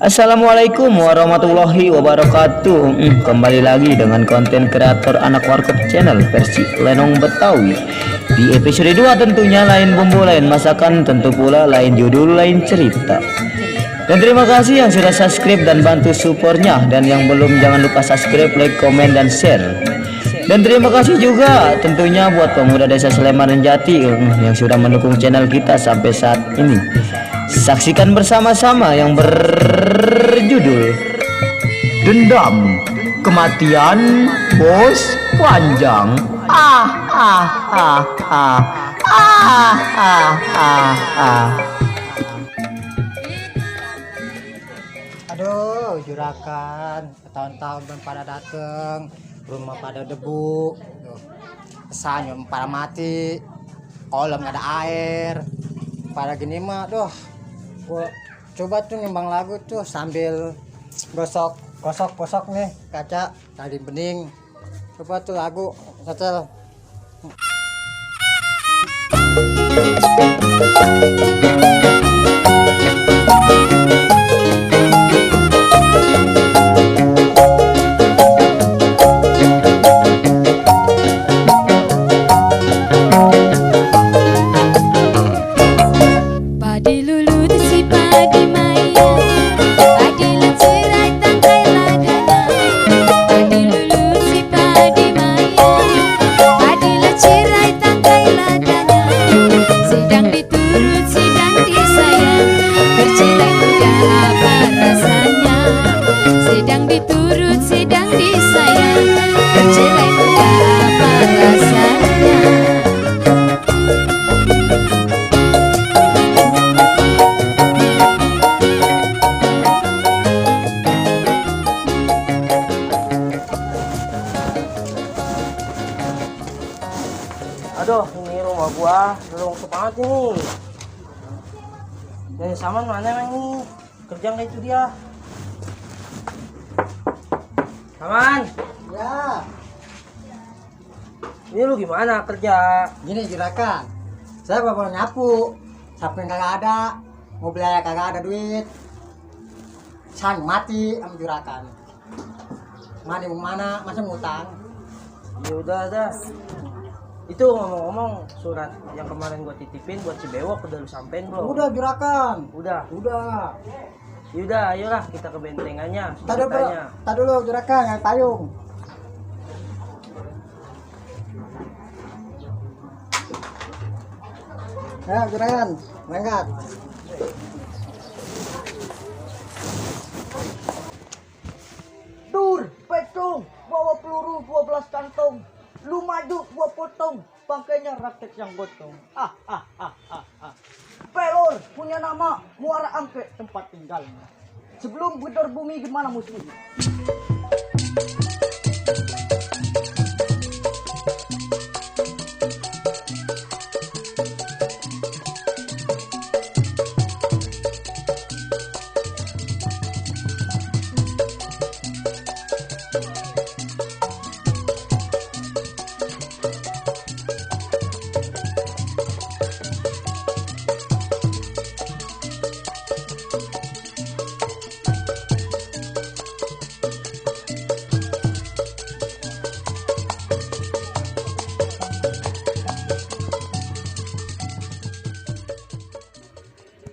Assalamualaikum warahmatullahi wabarakatuh. Kembali lagi dengan konten kreator anak warkop channel versi Lenong Betawi. Di episode 2 tentunya lain bumbu, lain masakan, tentu pula lain judul, lain cerita. Dan terima kasih yang sudah subscribe dan bantu supportnya. Dan yang belum, jangan lupa subscribe, like, komen, dan share. Dan terima kasih juga tentunya buat pemuda desa Sleman dan Jati yang sudah mendukung channel kita sampai saat ini. Saksikan bersama-sama yang berjudul Dendam Kematian Bos Panjang. Aduh, juragan, tahun-tahun belum pada dateng, rumah pada debu, kesannya pada mati, kolam gak ada air, pada gini mah, gua coba tuh nyembang lagu tuh sambil gosok nih kaca tadi bening, coba tuh lagu setel. Aduh, ini rumah gua lungsuk banget nih. Dan Saman mana emang nih? Kerja nggak itu dia? Saman, Ya, ini lu gimana kerja? gini juragan, saya baru nyapu, sapu yang kagak ada, mobil aja kagak ada duit, sang mati sama juragan. Mana mau mana, masa ngutang? Ya udah. Itu ngomong-ngomong, surat yang kemarin gua titipin buat si Bewok udah lu sampein belum? Udah juragan, Udah. udah. Ayolah kita ke bentengannya. Tadi dulu juragan yang payung. Ya juragan, berangkat. Dur, petung, bawa peluru 12 kantong. Lu maju, gua potong. Bangkainya rakyat yang gotong. Pelor punya nama Muara Angke tempat tinggalnya. Sebelum gedor bumi gimana musuhnya?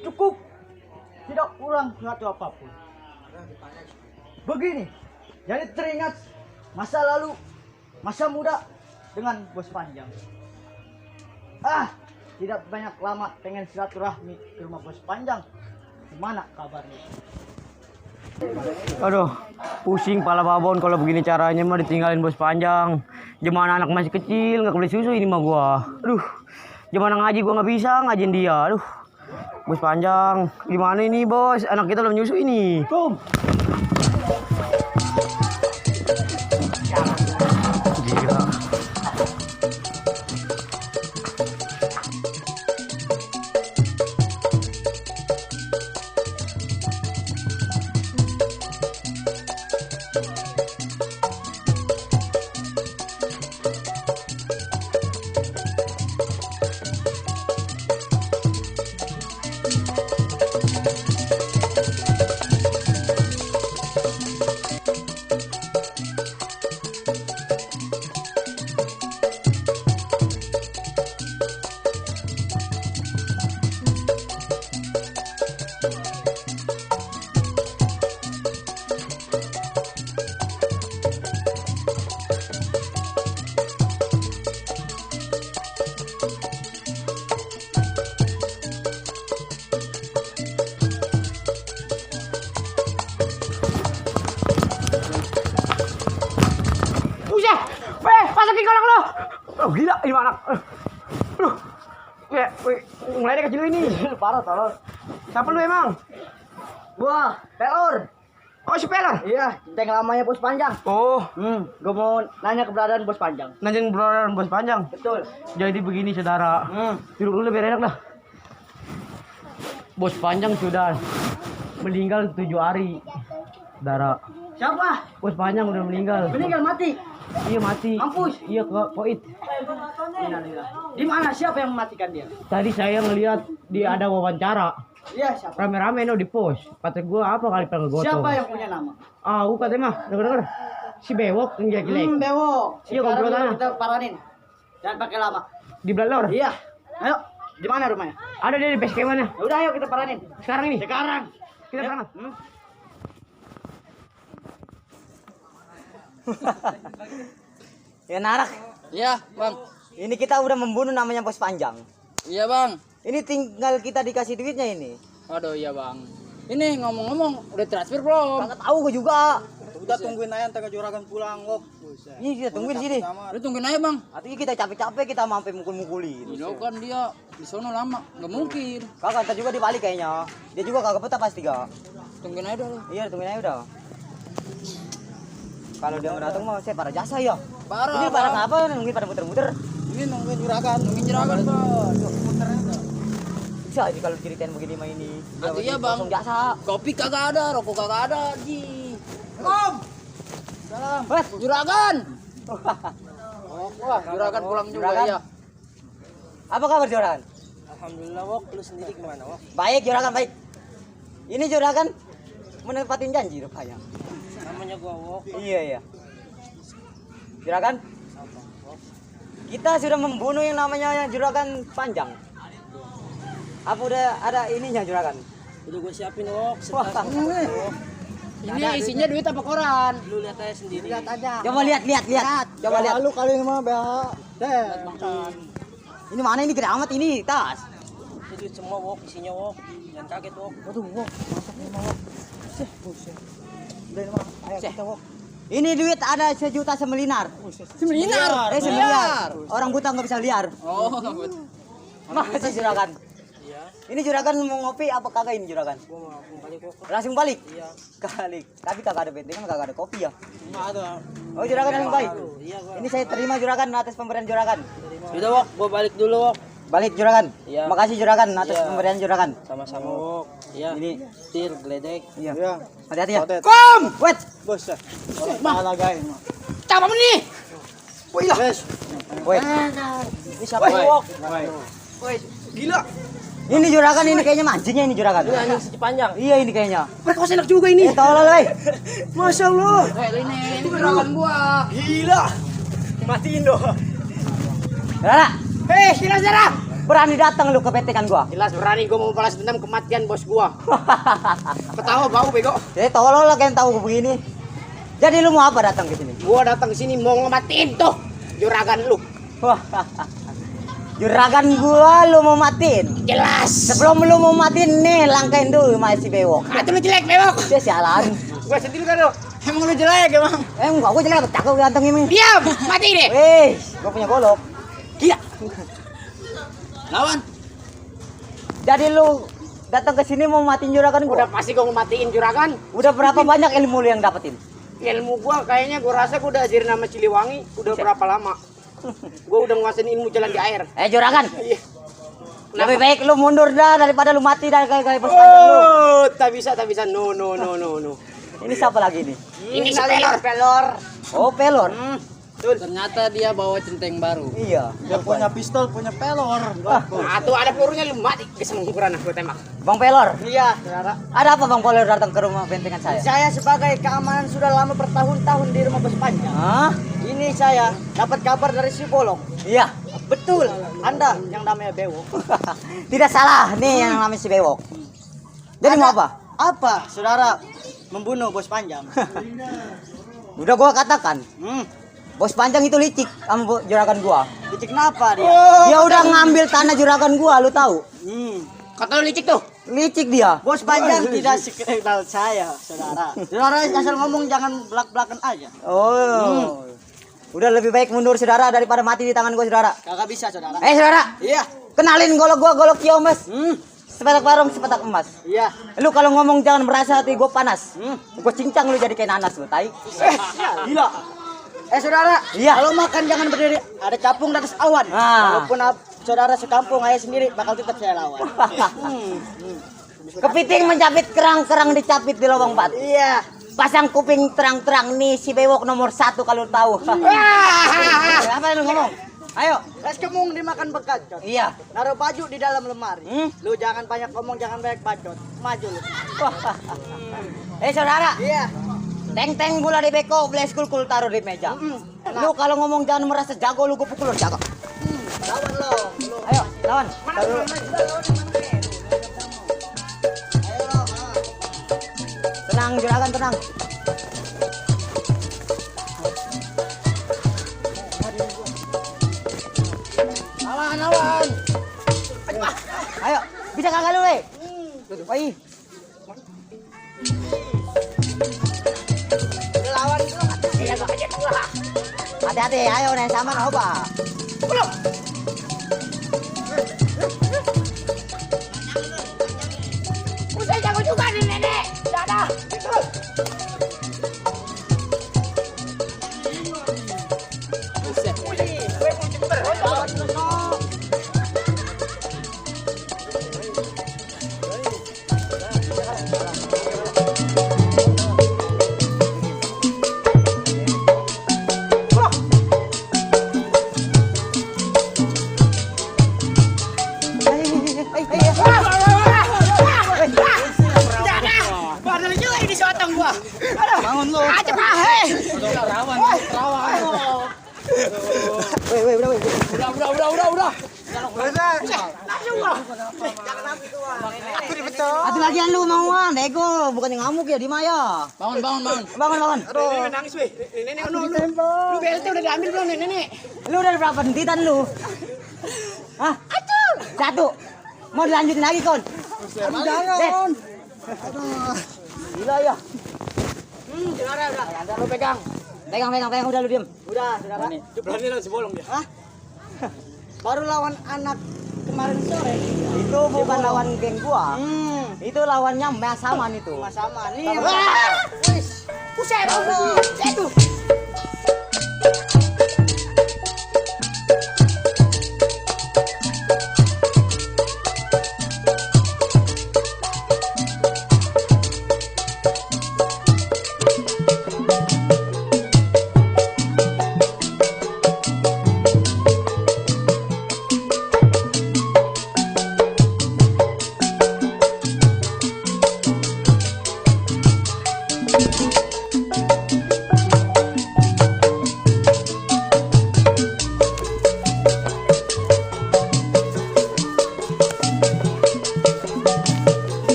Cukup, tidak kurang satu apapun. Begini, jadi teringat masa lalu, masa muda dengan Bos Panjang. Tidak banyak lama pengen silaturahmi ke rumah Bos Panjang. Gimana kabarnya? Aduh, pusing pala babon kalau begini caranya mah ditinggalin Bos Panjang. Gimana anak masih kecil nggak beli susu ini mah gua. Aduh, gimana ngaji gua nggak bisa ngajin dia. Aduh, Bos Panjang, gimana ini bos? Anak kita belum nyusu ini. Kum, Gila. Pak. Mulai kecil ini. Parah tolong. Siapa lu emang? Wah, pelor. Oh, si Peler. Iya, centeng lamanya bos panjang. Oh, Gue mau nanya keberadaan bos panjang. nanyain beneran bos panjang. Betul. Jadi begini saudara. Duduk dulu biar enak dah. Bos panjang sudah meninggal 7 hari. Saudara. Siapa? Bos panjang udah meninggal. Meninggal mati. Iya mati. Mampus. Iya ke koit. Di mana siapa yang mematikan dia? Tadi saya ngelihat dia ada wawancara. Iya, siapa? Rame-rame no di pos. Kata gua apa kali pengen gotong. Siapa yang punya nama? Ah, katanya mah. Denger-denger. Si Bewok yang jelek. Bewok. Iya, Sekarang komplotannya. kita paranin. Jangan pakai lama. Di Blalor. Iya. Ayo. Di mana rumahnya? Ada dia di base camp mana? Ya udah ayo kita paranin. Sekarang ini. Sekarang. Kita berangkat. Ya narak. Iya, Bang. Ini kita udah membunuh namanya bos panjang. Iya, Bang. Ini tinggal kita dikasih duitnya ini. Aduh, iya, Bang. Ini ngomong-ngomong udah transfer belum? Kagak tahu gue juga. Udah tungguin aja ntar ke juragan pulang kok. Ini kita tungguin di sini. Udah tungguin aja, Bang. Artinya kita capek-capek kita sampai mukul-mukulin. Iya kan dia di sono lama, nggak mungkin. Kagak ntar juga dibalik kayaknya. Dia juga kagak betah pasti gak. Tungguin aja dulu. Iya tungguin aja udah. Kalau dia nggak datang mah saya para jasa ya. Parah. Ini para Bang. apa? Nungguin pada muter-muter. Ini nungguin juragan. Nungguin jeragan, Bang. Bisa aja kalau ceritain begini mah ini. Atuh iya, Bang. Langsung jasa. Kopi kagak ada, rokok kagak ada, Ji. Salam. Juragan. Wah, juragan pulang juga Juragan. ya. Apa kabar juragan? Alhamdulillah, Wok. Lu sendiri gimana, Wok? Baik juragan baik. Ini juragan menepatin janji rupanya. Namanya gua Wok. Iya iya. Juragan. Kita sudah membunuh yang namanya juragan panjang. Apa udah ada ininya juragan? Udah gua siapin, Wok. Wah. Ini isinya duit apa koran? Lu lihat aja sendiri. Lihat aja. Coba lihat. Coba lihat. Lu kali ini mah BH. Ini mana ini gede amat ini tas. Itu duit semua, Wok. Isinya, Wok. Jangan kaget, Wok. Waduh, Wok. Mantap ini mah, Wok. Udah mah, ayo kita, Wok. Ini duit ada 1 juta semelinar. Semiliar. Semeliar. Orang buta nggak bisa liar. Oh, Makasih juragan. Iya. Ini juragan mau ngopi apa kagak ini juragan? Gua mau balik, Wok. Langsung balik. Iya. Balik. Tapi kagak ada bentengan, kagak ada kopi ya. Enggak ada. Oh, juragan yang baik. Iya, gua. Ini saya terima juragan atas pemberian juragan. Udah, Wok. Gua balik dulu, Wok. Balik juragan. Iya. Makasih juragan atas Iya. pemberian juragan. Sama-sama, Wok. Iya. Ini Tir, geledek. iya. Iya. Hati-hati ya. Potet. Kom! Wait. Bos. Malah guys. Capa nih. Wes. Wait. Ini siapa, Wok? Gila. Ini juragan ini kayaknya mancingnya ini juragan. Ini anjing si panjang. Iya ini kayaknya. Mereka enak juga ini. Tolol weh. Masya Allah. Ini juragan gua. Gila. Matiin dong. Rara, Hei, saudara. berani datang lu ke petekan gua. Jelas berani gua mau balas dendam kematian bos gua. Ketawa bau bego. Jadi tolol lah kalian tahu begini. Jadi lu mau apa datang ke sini? Gua datang ke sini mau ngematiin tuh juragan lu. Juragan gua lu mau matiin. Jelas. Sebelum lu mau matiin nih langkain dulu masih bewok. Itu lu jelek bewok. Dia sialan. Gua sendiri kan lu. Emang lu jelek emang. Enggak gua jelek cakep ganteng ini. Diam, mati deh. Weh, gua punya golok. Gila. Lawan. Jadi lu datang ke sini mau matiin juragan gua. Udah pasti gua ngematiin juragan. Udah berapa banyak ilmu lu yang dapetin? Ilmu gua kayaknya gua rasa gua udah ajarin nama Ciliwangi udah berapa lama. Gua udah nguasain ilmu jalan di air. Juragan. Iya. Lebih baik lu mundur dah daripada lu mati dah kayak bos panjang lu. Oh, tak bisa. No. Ini siapa lagi nih? Ini si pelor. Oh, pelor. Ternyata dia bawa centeng baru. Iya. Dia punya pistol, punya pelor. Nah, tuh ada pelurunya lu mati ke semengkuran aku tembak. Bang Pelor. Iya, saudara. Ada apa Bang Pelor datang ke rumah bentengan saya? Saya sebagai keamanan sudah lama bertahun-tahun di rumah bos panjang. Hah? Ini saya dapat kabar dari si Bolong. Iya. Betul, Anda yang namanya Bewok. Tidak salah nih yang namanya si Bewok. Jadi mau apa? Apa, saudara? Membunuh bos panjang. Udah gua katakan. Bos panjang itu licik sama juragan gua. Licik kenapa dia? Dia udah ngambil tanah juragan gua, lu tahu? Kata lu licik tuh. Licik dia. Bos panjang tidak sekenal saya, saudara. Saudara asal ngomong jangan belak-belakan aja. Oh. Udah lebih baik mundur saudara daripada mati di tangan gua saudara. Kagak bisa, saudara. Saudara. Iya. Kenalin golok Kiomas. Sepetak warung, sepetak emas. Iya. Lu kalau ngomong jangan merasa hati gua panas. Gua cincang lu jadi kayak nanas lu, tai. Gila. Saudara, Iya. kalau makan jangan berdiri. Ada capung di atas awan. Ah. Walaupun saudara sekampung, ayah sendiri bakal tetap saya lawan. Kepiting mencapit kerang dicapit di lubang batu. Iya. Pasang kuping terang-terang nih si bewok nomor 1 kalau tahu. Apa yang lu ngomong? Ayo. Es kemung dimakan bekacot. Iya. Naruh baju di dalam lemari. Lu jangan banyak ngomong, jangan banyak bacot. Maju lu. Saudara. Iya. Teng gula di beko, beles kul taruh di meja. Lu kalau ngomong jangan merasa jago, lu gua pukul lu jago. Lawan lo. Ayo, lawan. Tenang, juragan, tenang. Lawan. Ayo, bisa kagak lu, weh? Woi. Lawan itu. Hati-hati, ayo nih sama coba. Usai jago juga nih nenek. Dadah. Padahal juga ini sotong gua. Bangun lu. Aja pahe. Rawan. Weh, udah. Udah. Langsung gua. Jangan ambil gua. Aku dibetul. Atu lagian lu mauan, nego, bukannya ngamuk ya di Maya. Bangun. Aduh. Nangis weh. Nenek lu. Lu BLT udah diambil belum nih nenek? Lu udah berapa hentitan lu? Hah? Satu. Mau dilanjutin lagi, Kon? Jangan. Gila ya. Saudara udah. Ada lu pegang. Pegang, udah lu diem. Udah, saudara. Berani lu sebolong dia. Hah? Baru lawan anak kemarin sore. Itu bukan lawan geng gua. Itu lawannya Mas Saman itu. Mas sama nih. Wis. Usai bang. Itu.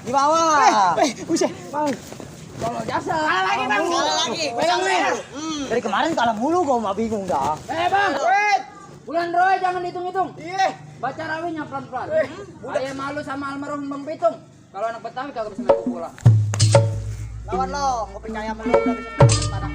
Di bawah. Buset, bang. Kalau jasa. Kalah lagi, bang. Kalah lagi. Pegang nih. Dari kemarin kalah mulu gua mah bingung dah. Bang. Bulan Roy jangan hitung-hitung. Iya. Baca rawinya pelan-pelan. Ayah malu sama almarhum Bang Pitung. Kalau anak Betawi kagak bisa main bola. Lawan lo, gue percaya sama lo udah bisa menang tanah.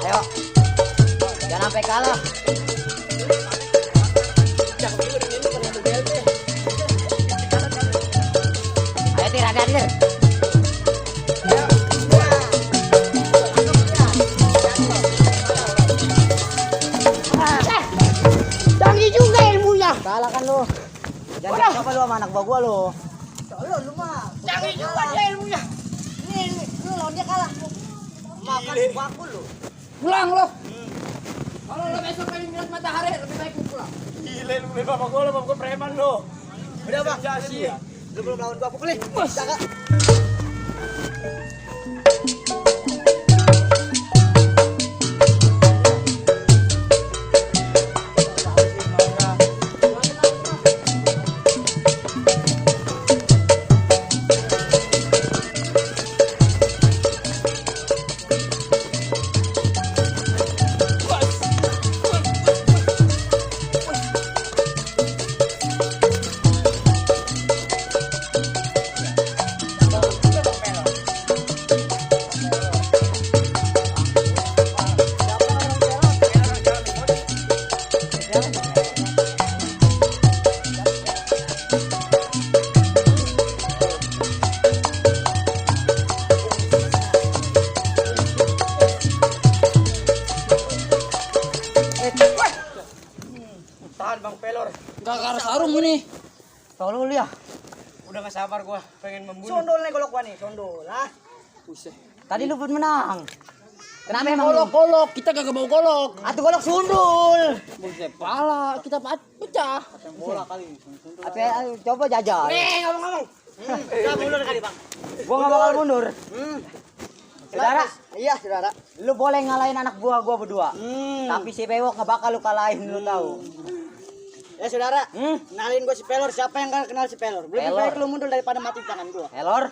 Ayo. Jangan sampai kalah. Ayo Tir, hati-hati Tir. Canggih juga ilmunya. Kalah kan lu. Jangan coba lu sama anak buah gua lu. Lo lu mah. Canggih juga dia ilmunya. Nih, lu lawan dia kalah. Makan baku lu. Pulang lo. Kalau lo besok pengen ngeliat matahari, lebih baik lu pulang. Gile lu bebas sama gue preman lo. Udah bang, lu belum lawan gua, pukul nih. Jaga. Tahan Bang Pelor. Gak karena sarung ini. Tolong lu ya. Udah gak sabar gua pengen membunuh. Sondol nih golok gua nih, sondol. Lah. Buset. Tadi lu pun menang. Kenapa emang lu? Golok-golok, kita kagak bawa golok. Atuh golok sundul. Buset, pala, kita pecah. Apa coba jajal. Ngomong-ngomong. Enggak mundur kali, Bang. Gua enggak bakal mundur. Saudara, Iya, saudara. lu boleh ngalahin anak buah gua berdua. Tapi si Bewok enggak bakal lu kalahin, lu tahu. Ya, saudara. Kenalin gua si Pelor. Siapa yang gak kenal si Pelor? Lebih Pelor. baik lu mundur daripada mati di tangan gua. Elor,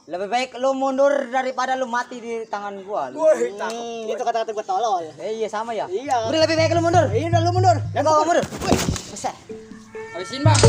lebih baik lu mundur daripada lu mati di tangan gua. Lu. Itu kata-kata gua tolol. Iya sama ya. Iya. Udah lebih baik lu mundur. Iya, udah lu mundur. Ya gua mundur. Besar. Habisin bang.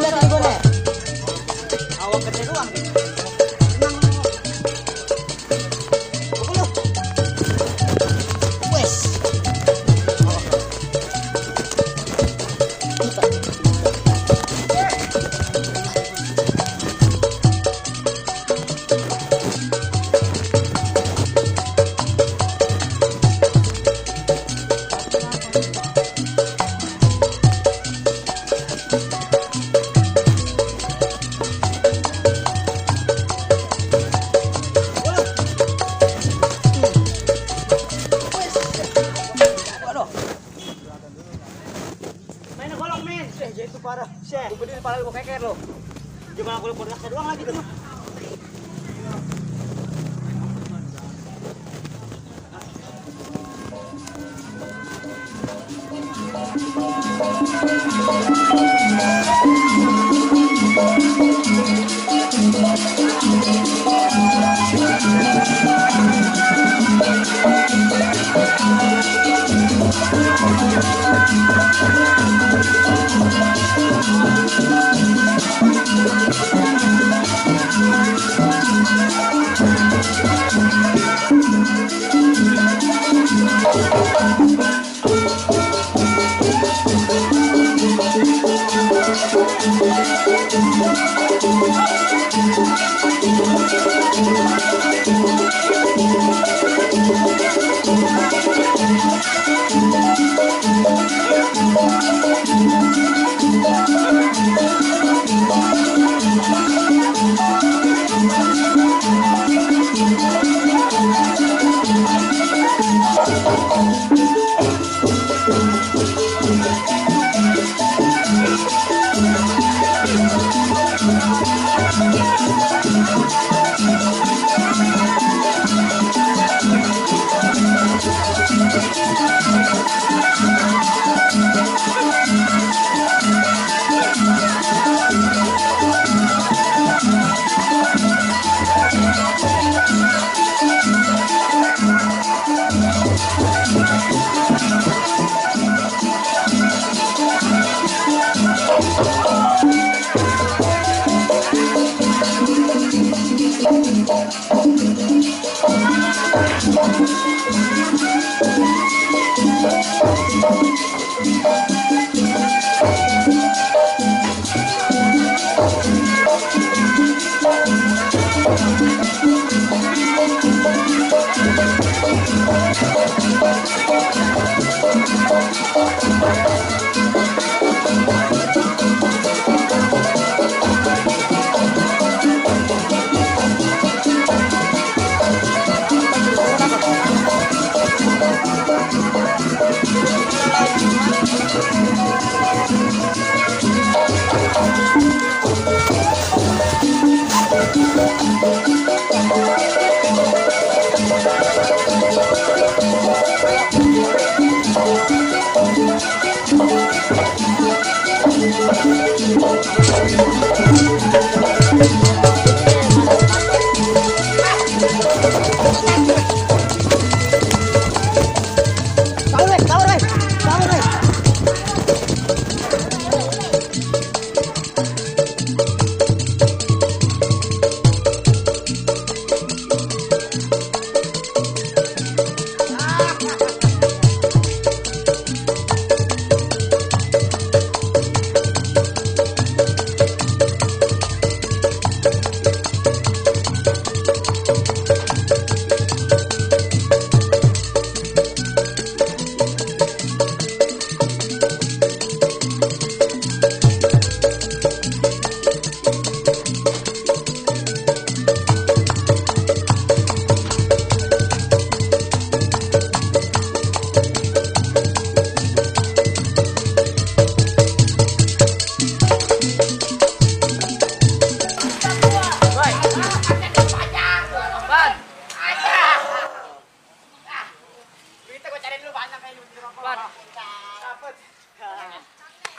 Lihat ini gua nih. Awak gede doang nih. Wes. Main golok, men. Itu parah. Gua berdiri kepala gua keker lo. Gimana gua produk doang lagi tuh. Thank you.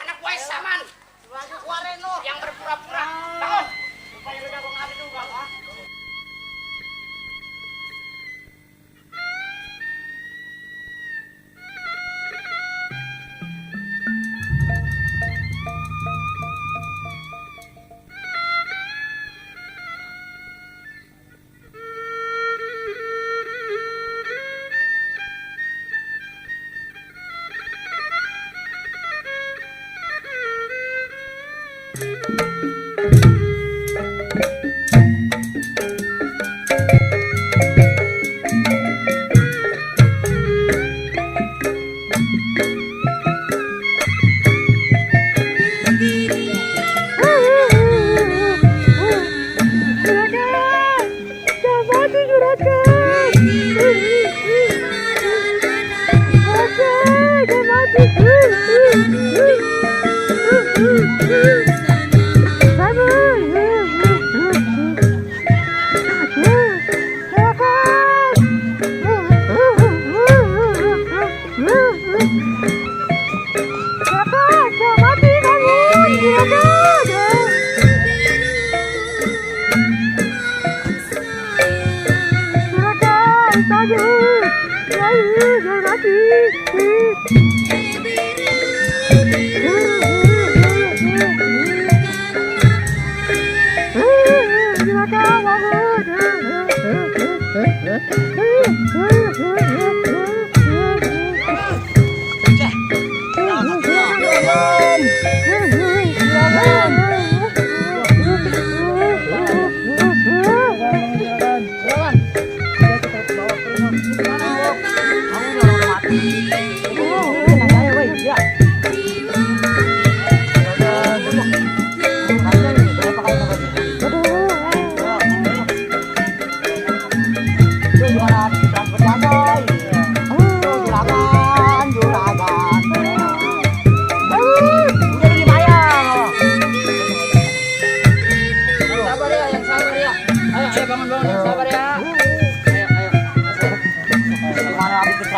Anak buah Saman. Wareno yang berpura-pura. Bangun. Supaya lu jago ngambil dulu, Bang.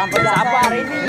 Sabar ini.